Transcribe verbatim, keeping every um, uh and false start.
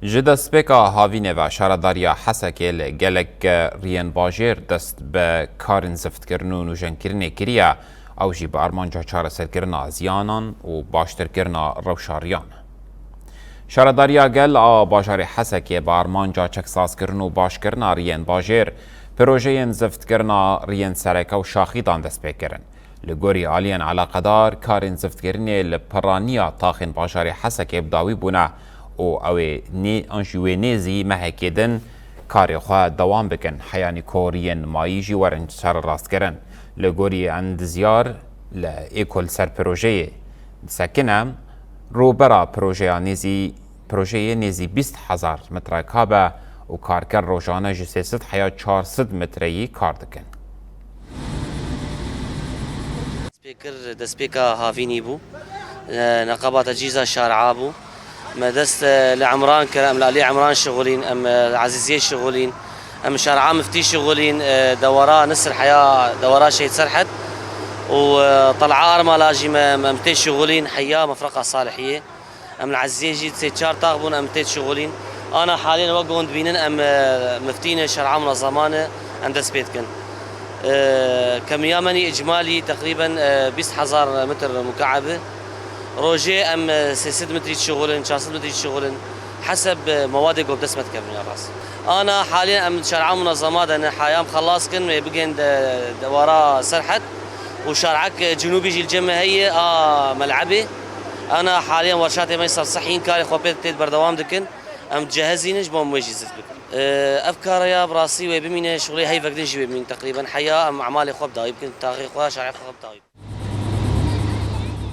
Ji destpêka havînê ve şaredariya Hesekê li gelek riyên bajêr dest bi karên ziftkirin û nûjenkirinê kiriye, ew jî bi armanca çareserkirina ziyanan û baştirkirina rewşa riyan. Şaredariya gel a bajarê Hesekê bi armanca çeksazkirin û başkirina riyên bajêr, projeyên ziftkirina riyên sereke û şaxîdan dest pê kirin. Li gorî aliyên eleqedar, karên ziftkirinê li piraniya taxên bajarê Hesekê bi dawî bûne û ew ê nê, an jî wê nêzî mehekê din karê xwe dewam bikin, heyanî ku riyên mayî jî werin serrastkirin. Li gorî endizyar li êko li ser projeyê disekine, rûbera projeya nêzî, projeyê nêzî bîst hezar metre kabe û karker rojane ji sê sed heya çar sed metreyî kar dikin. Destpêkir, destpêka havînî bû. E, neqeba tecîza şara bû. Me dest, e, li Emran kir, em li alî Emran şixulîn, em, e, li Ezîziyê şixulîn, em şara Miftî şixulîn, e, dewara Nisir heya dewara Şehîd Serhed û, e, Tel'a Armala jî me, me, em tê şixulîn heya mefreqa Salihiyê. Em li Ezîziyê jî sê çar tax bûn, em tê şixulîn. Ana haliyên wek hûn dibînin, em, e, miftîne şara munezeman e, em dest pê dikin. E, kemiya menî îcmalî teqrîben, e, bîst hezar metr muka'eb e. Rojê em, e, sê sed metrî dişixulin, çar sed metrî dişixulin. Heseb, e, mewadê ku bi dest me dikevin ya rast. Ana haliyên em şara munezema de ne haya em xelas kin, wê bigên de, dewara Serhed û şarek, e, cinûbî jî li cem me heye a Mel'ebê. Ana haliyên werşatê me sersehîn karê xwe pê tê berdewam dikin. Em dicehezînin ji bo em wê jî zift bikin. E, ev kara ya bi rastî wê bimîne, şixulê heyvek din jî wê bimîne teqrîben. Heya em emalê xwe bi dawî bikin, taxê xwe, şarê xwe bi dawî bikin.